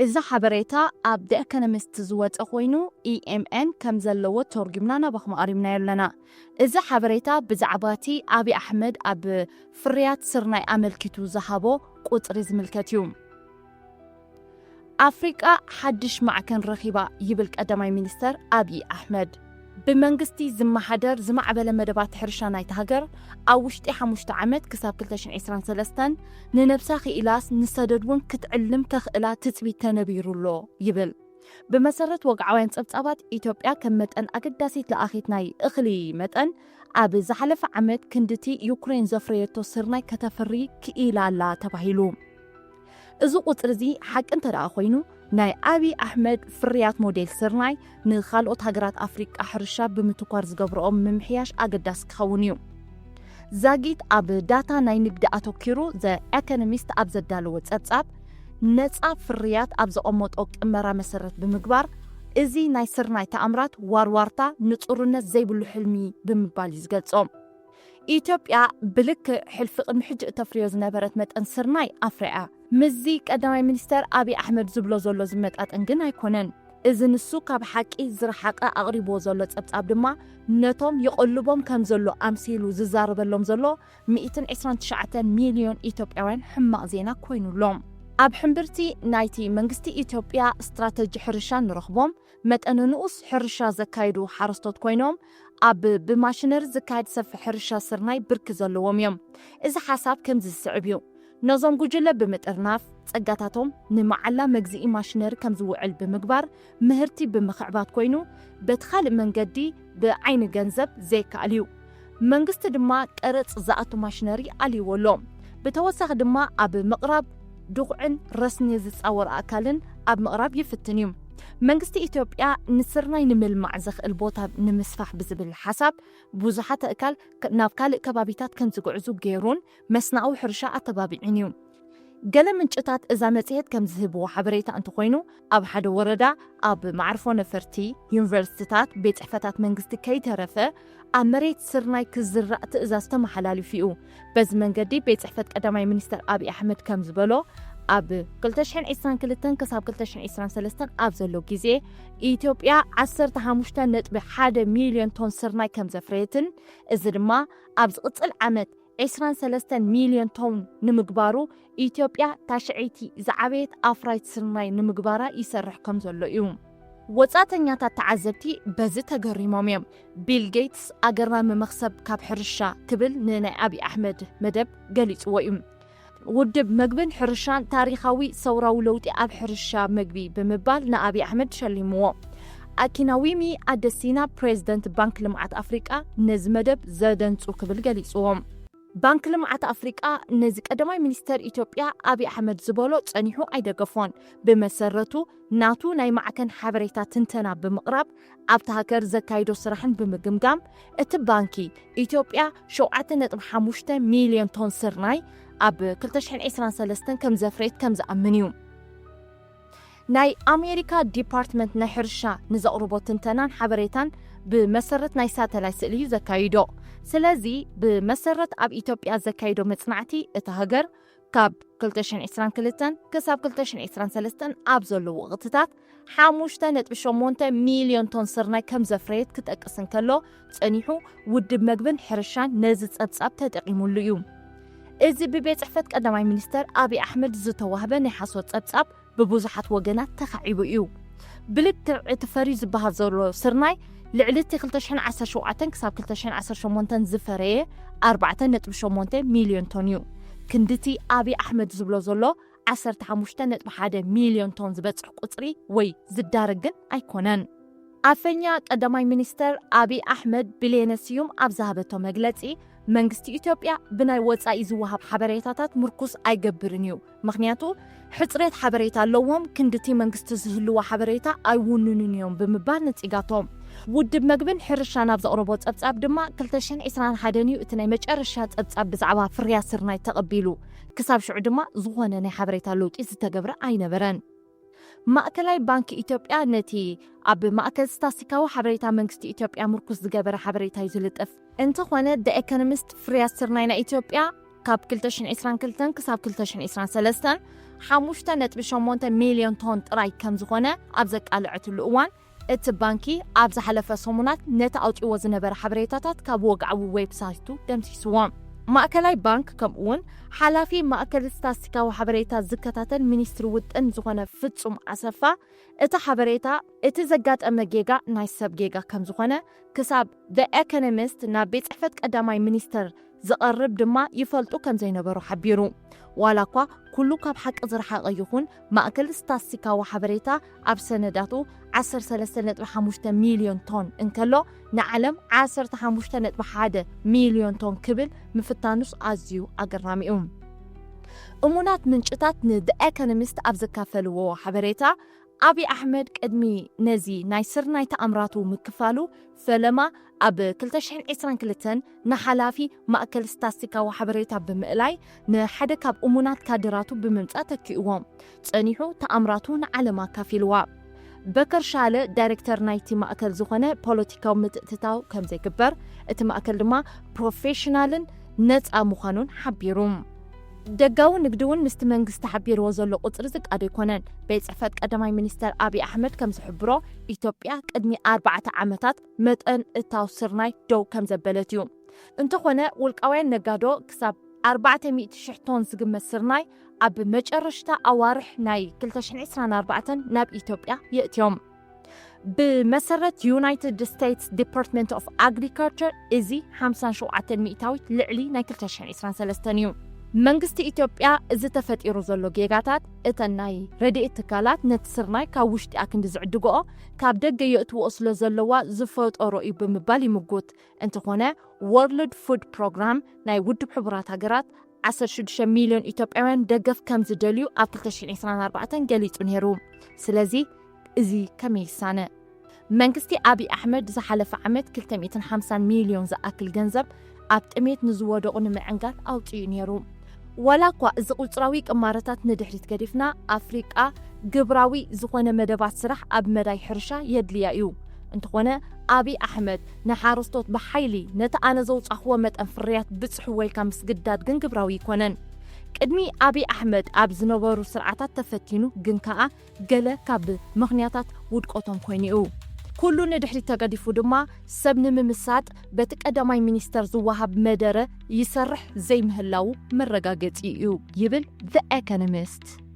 እዚ ሓበሬታ ኣብ The Economist ዝወጸ ኮይኑ፣ E M N ከም ዘለዎ ተርጉምና ናባኹም ኣቕሪብናዮ ኣለና። እዚ ሓበሬታ ብዛዕባ እቲ ኣብይ ኣሕመድ ኣብ ፍርያት ስርናይ ኣመልኪቱ ዝሃቦ ቁጽሪ ዝምልከት እዩ። ኣፍሪቃ ሓድሽ ማዕከን ረኺባ ይብል ቀዳማይ ሚኒስተር ኣብይ ኣሕመድ። ብመንግስቲ ዝመሓደር ዝማዕበለ መደባት ሕርሻ ናይታ ሃገር ኣብ ውሽጢ ሓሙሽተ ዓመት ክሳብ ክልተ ሽሕን ዕስራን ሰለስተን ንነብሳ ክኢላስ ንሰደድ እውን ክትዕልም ከኽእላ ትጽቢት ተነቢሩ ኣሎ ይብል። ብመሰረት ወግዓውያን ጸብጻባት፣ ኢትዮጵያ ከም መጠን ኣገዳሲት ለኣኺት ናይ እኽሊ መጠን ኣብ ዝሓለፈ ዓመት ክንድቲ ዩክሬን ዘፍረየቶ ስርናይ ከተፍሪ ክኢላ ኣላ ተባሂሉ። እዚ ቁጽሪ እዚ ሓቂ እንተ ደኣ ኮይኑ፣ ናይ ኣብይ ኣሕመድ ፍርያት ሞዴል ስርናይ ንኻልኦት ሃገራት ኣፍሪቃ ሕርሻ ብምትኳር ዝገብርኦም ምምሕያሽ ኣገዳሲ ክኸውን እዩ። ዛጊት ኣብ ዳታ ናይ ንግዲ ኣተኪሩ ዘ ኤኮኖሚስት ኣብ ዘዳለዎ ጸብጻብ፣ ነጻ ፍርያት ኣብ ዘቐመጦ ቅመራ መሰረት ብምግባር፣ እዚ ናይ ስርናይ ተኣምራት ዋርዋርታ ንጹርነት ዘይብሉ ሕልሚ ብምባል እዩ ዝገልጾ። ኢትዮጵያ ብልክዕ ሕልፊ ቅድሚ ሕጂ እተፍርዮ ዝነበረት መጠን ስርናይ ኣፍሪያ። ምስዚ ቀዳማይ ሚኒስተር ኣብይ ኣሕመድ ዝብሎ ዘሎ ዝመጣጠን ግን ኣይኮነን። እዚ ንሱ ካብ ሓቂ ዝረሓቐ ኣቕሪብዎ ዘሎ ጸብጻብ ድማ ነቶም ይቐልቦም ከም ዘሎ ኣምሲሉ ዝዛረበሎም ዘሎ ሚእትን ዕስራን ትሽዓተን ሚልዮን ኢትዮጵያውያን ሕማቕ ዜና ኮይኑ ኣሎ። ኣብ ሕምብርቲ ናይቲ መንግስቲ ኢትዮጵያ ስትራተጂ ሕርሻ ንረኽቦም መጠነ ንኡስ ሕርሻ ዘካይዱ ሓረስቶት ኮይኖም፣ ኣብ ብማሽነሪ ዝካየድ ሰፊሕ ሕርሻ ስርናይ ብርኪ ዘለዎም እዮም። እዚ ሓሳብ ከምዚ ዝስዕብ እዩ። ነዞም ጉጅለ ብምጥርናፍ፣ ጸጋታቶም ንመዓላ መግዝኢ ማሽነሪ ከም ዝውዕል ብምግባር፣ ምህርቲ ብምኽዕባት ኮይኑ፣ በቲ ካልእ መንገዲ ብዓይኒ ገንዘብ ዘይከኣል እዩ። መንግስቲ ድማ ቀረጽ ዝኣቱ ማሽነሪ ኣልይዎ ኣሎ። ብተወሳኺ ድማ ኣብ ምቕራብ ድኹዕን ረስኒ ዝጻወር ኣካልን ኣብ ምቕራብ ይፍትን እዩ። መንግስቲ ኢትዮጵያ ንስርናይ ንምልማዕ ዘኽእል ቦታ ንምስፋሕ ብዝብል ሓሳብ ብዙሓት ኣእካል ክ-፣ ናብ ካልእ ከባቢታት ከም ዝግዕዙ ገይሩን መስናዊ ሕርሻ ኣተባቢዑን እዩ። ገለ ምንጭታት እዛ መጽሔት ከም ዝህብዎ ሓበሬታ እንተኾይኑ፣ ኣብ ሓደ ወረዳ ኣብ መዓርፎ ነፈርቲ፣ ዩኒቨርሲቲታት፣ ቤት ጽሕፈታት መንግስቲ ከይተረፈ ኣብ መሬት ስርናይ ክዝራእ ትእዛዝ ተመሓላሊፉ እዩ። በዚ መንገዲ ቤት ጽሕፈት ቀዳማይ ሚኒስተር ኣብይ ኣሕመድ ከም ዝበሎ፣ ኣብ ክልተ ሽሕን ዕስራን ክልተን ክሳብ ክልተ ሽሕን ዕስራን ሰለስተን ኣብ ዘሎ ግዜ ኢትዮጵያ ዓሰርተ ሓሙሽተ ነጥቢ ሓደ ሚልዮን ቶን ስርናይ ከም ዘፍረየትን፣ እዚ ድማ ኣብ ዝቕጽል ዓመት ዕስራን ሰለስተን ሚልዮን ቶን ንምግባሩ ኢትዮጵያ ታሽዐይቲ ዝዓበየት ኣፍራይት ስርናይ ንምግባራ ይሰርሕ ከም ዘሎ እዩ። ወጻእተኛታት ተዓዘብቲ በዚ ተገሪሞም እዮም። ቢል ጌትስ ኣገራሚ መኽሰብ ካብ ሕርሻ ክብል ንናይ ኣብይ ኣሕመድ መደብ ገሊጽዎ እዩ። ውድብ መግብን ሕርሻን ታሪኻዊ ሰውራዊ ለውጢ ኣብ ሕርሻ መግቢ ብምባል ንኣብይ ኣሕመድ ሸሊምዎ። ኣኪናዊሚ ኣደሲና ፕሬዝደንት ባንክ ልምዓት ኣፍሪቃ ነዚ መደብ ዘደንጹ ክብል ገሊጽዎ። ባንክ ልምዓት ኣፍሪቃ ነዚ ቀዳማይ ሚኒስተር ኢትዮጵያ ኣብይ ኣሕመድ ዝበሎ ጸኒሑ ኣይደገፎን። ብመሰረቱ ናቱ ናይ ማዕከን ሓበሬታ ትንተና ብምቕራብ ኣብቲ ሃገር ዘካይዶ ስራሕን ብምግምጋም፣ እቲ ባንኪ ኢትዮጵያ ሸውዓተ ነጥቢ ሓሙሽተ ሚልዮን ቶን ስርናይ ኣብ ክልተ ሽሕን ዕስራን ሰለስተን ከም ዘፍረየት ከም ዝኣምን እዩ። ናይ ኣሜሪካ ዲፓርትመንት ናይ ሕርሻ ንዘቕርቦ ትንተናን ሓበሬታን ብመሰረት ናይ ሳተላይት ስእሊ እዩ ዘካይዶ። ስለዚ ብመሰረት ኣብ ኢትዮጵያ ዘካይዶ መጽናዕቲ፣ እታ ሃገር ካብ ክልተ ሽሕን ዕስራን ክልተን ክሳብ ክልተ ሽሕን ዕስራን ሰለስተን ኣብ ዘለዉ ወቕትታት ሓሙሽተ ነጥቢ ሸሞንተ ሚልዮን ቶን ስርናይ ከም ዘፍረየት ክጠቅስ እንከሎ፣ ጸኒሑ ውድብ መግብን ሕርሻን ነዚ ጸብጻብ ተጠቒሙሉ እዩ። እዚ ብቤት ጽሕፈት ቀዳማይ ሚኒስተር ኣብይ ኣሕመድ ዝተዋህበ ናይ ሓሶት ጸብጻብ ብብዙሓት ወገናት ተኻዒቡ እዩ። ብልክዕ እቲ ፈርዩ ዝበሃል ዘሎ ስርናይ ልዕሊ እቲ ክልተ ሽሕን ዓሰርተ ሸውዓተን ክሳብ ክልተ ሽሕን ዓሰርተ ሸሞንተን ዝፈረየ ኣርባዕተ ነጥቢ ሸሞንተ ሚልዮን ቶን እዩ። ክንድቲ ኣብይ ኣሕመድ ዝብሎ ዘሎ ዓሰርተ ሓሙሽተ ነጥቢ ሓደ ሚልዮን ቶን ዝበጽሕ ቁጽሪ ወይ ዝዳረግ ግን ኣይኮነን። ኣፈኛ ቀዳማይ ሚኒስተር ኣብይ ኣሕመድ ብሌነ ስዩም ኣብ ዝሃበቶ መግለጺ፣ መንግስቲ ኢትዮጵያ ብናይ ወጻኢ ዝወሃብ ሓበሬታታት ምርኩስ ኣይገብርን እዩ። ምኽንያቱ፣ ሕጽረት ሓበሬታ ኣለዎም፣ ክንድቲ መንግስቲ ዝህልዎ ሓበሬታ ኣይውንኑን እዮም ብምባል ነጺጋቶም። ውድብ መግብን ሕርሻን ኣብ ዘቕረቦ ጸብጻብ ድማ፣ ክልተ ሽሕን ዕስራን ሓደን እዩ እቲ ናይ መጨረሻ ጸብጻብ ብዛዕባ ፍርያት ስርናይ ተቐቢሉ። ክሳብ ሽዑ ድማ ዝኾነ ናይ ሓበሬታ ለውጢ ዝተገብረ ኣይነበረን። ማእከላይ ባንክ ኢትዮጵያ ነቲ ኣብ ማእከል ስታስቲካዊ ሓበሬታ መንግስቲ ኢትዮጵያ ምርኩስ ዝገበረ ሓበሬታ እዩ ዝልጥፍ። እንተኾነ፣ The Economist ፍርያት ስርናይ ናይ ኢትዮጵያ ካብ ክልተ ሽሕን ዕስራን ክልተን ክሳብ ክልተ ሽሕን ዕስራን ሰለስተን ሓሙሽተ ነጥቢ ሸሞንተ ሚልዮን ቶን ጥራይ ከም ዝኾነ ኣብ ዘቃልዐትሉ እዋን፣ እቲ ባንኪ ኣብ ዝሓለፈ ሰሙናት ነቲ ኣውጺዎ ዝነበረ ሓበሬታታት ካብ ወግዓዊ ዌብሳይቱ ደምሲስዎ። ማእከላይ ባንክ ከምኡ እውን ሓላፊ ማእከል ስታስቲካዊ ሓበሬታ ዝከታተል ሚኒስትሪ ውጥን ዝኾነ ፍጹም ኣሰፋ፣ እቲ ሓበሬታ እቲ ዘጋጠመ ጌጋ ናይ ሰብ ጌጋ ከም ዝኾነ ክሳብ The Economist ናብ ቤት ጽሕፈት ቀዳማይ ሚኒስተር ዝቐርብ ድማ ይፈልጡ ከም ዘይነበሩ ሓቢሩ። ዋላ እኳ ኩሉ ካብ ሓቂ ዝረሓቐ ይኹን፣ ማእከል ስታስቲካዊ ሓበሬታ ኣብ ሰነዳቱ ዓሰርተ ሰለስተ ነጥቢ ሓሙሽተ ሚልዮን ቶን እንከሎ፣ ንዓለም ዓሰርተ ሓሙሽተ ነጥቢ ሓደ ሚልዮን ቶን ክብል ምፍታኑስ ኣዝዩ ኣገራሚ እዩ። እሙናት ምንጭታት ን The Economist ኣብ ዘካፈልዎ ሓበሬታ፣ ኣብይ ኣሕመድ ቅድሚ ነዚ ናይ ስርናይ ተኣምራቱ ምክፋሉ፣ ፈለማ ኣብ ክልተ ሽሕን ዕስራን ክልተን ንሓላፊ ማእከል ስታስቲካዊ ሓበሬታ ብምእላይ፣ ንሓደ ካብ እሙናት ካድራቱ ብምምጻእ ተኪእዎ። ጸኒሑ ተኣምራቱ ንዓለም ኣካፊልዋ። በከር ሻለ ዳይሬክተር ናይቲ ማእከል ዝኾነ ፖለቲካዊ ምትእትታው ከም ዘይግበር፣ እቲ ማእከል ድማ ፕሮፌሽናልን ነጻ ምዃኑን ሓቢሩ። ደጋዊ ንግዲ እውን ምስቲ መንግስቲ ሓቢርዎ ዘሎ ቁጽሪ ዝቃዶ ኣይኮነን። ቤት ጽሕፈት ቀዳማይ ሚኒስተር ኣብይ ኣሕመድ ከም ዝሕብሮ፣ ኢትዮጵያ ቅድሚ ኣርባዕተ ዓመታት መጠን እታው ስርናይ ደው ከም ዘበለት እዩ። እንተኾነ፣ ውልቃውያን ነጋዶ ክሳብ ኣርባዕተ ሚእቲ ሽሕ ቶን ዝግመት ስርናይ ኣብ መጨረሽታ ኣዋርሕ ናይ ክልተ ሽሕን ዕስራን ኣርባዕተን ናብ ኢትዮጵያ የእትዮም። ብመሰረት ዩናይትድ ስቴትስ ዲፓርትመንት ኦፍ ኣግሪካልቸር፣ እዚ ሓምሳን ሸውዓተን ሚእታዊት ልዕሊ ናይ ክልተ ሽሕን ዕስራን ሰለስተን እዩ። መንግስቲ ኢትዮጵያ፣ እዚ ተፈጢሩ ዘሎ ጌጋታት እተን ናይ ረድኤት ትካላት ነቲ ስርናይ ካብ ውሽጢ ኣክንዲ ዝዕድግኦ፣ ካብ ደገ የእትውኦ ስለ ዘለዋ ዝፈጠሮ እዩ ብምባል ይምጉት። እንተኾነ፣ ወርልድ ፉድ ፕሮግራም ናይ ውድብ ሕቡራት ሃገራት ዓሰርተ ሽዱሽተ ሚልዮን ኢትዮጵያውያን ደገፍ ከም ዝደልዩ ኣብ ክልተ ሽሕን ዕስራን ኣርባዕተን ገሊጹ ነይሩ። ስለዚ፣ እዚ ከመይ ይሳነ? መንግስቲ ኣብይ ኣሕመድ ዝሓለፈ ዓመት ክልተ ሚእትን ሓምሳን ሚልዮን ዝኣክል ገንዘብ ኣብ ጥሜት ንዝወደቑ ንምዕንጋል ኣውጺኡ ነይሩ። ዋላ እኳ እዚ ቁጽራዊ ቅማረታት ንድሕሪት ገዲፍና፣ ኣፍሪቃ ግብራዊ ዝኾነ መደባት ስራሕ ኣብ መዳይ ሕርሻ የድልያ እዩ። እንተኾነ፣ ኣብይ ኣሕመድ ንሓረስቶት ብሓይሊ ነቲ ኣነ ዘውጻኽዎ መጠን ፍርያት ብጽሕዎ ኢልካ ምስግዳድ ግን ግብራዊ ኣይኮነን። ቅድሚ ኣብይ ኣሕመድ ኣብ ዝነበሩ ስርዓታት ተፈቲኑ፣ ግን ከኣ ገለ ካብ ምኽንያታት ውድቀቶም ኮይኑ እዩ። ኩሉ ንድሕሪት ተገዲፉ ድማ፣ ሰብ ንምምሳጥ በቲ ቀዳማይ ሚኒስተር ዝወሃብ መደረ ይሰርሕ ዘይምህላዉ መረጋገጺ እዩ፣ ይብል The Economist።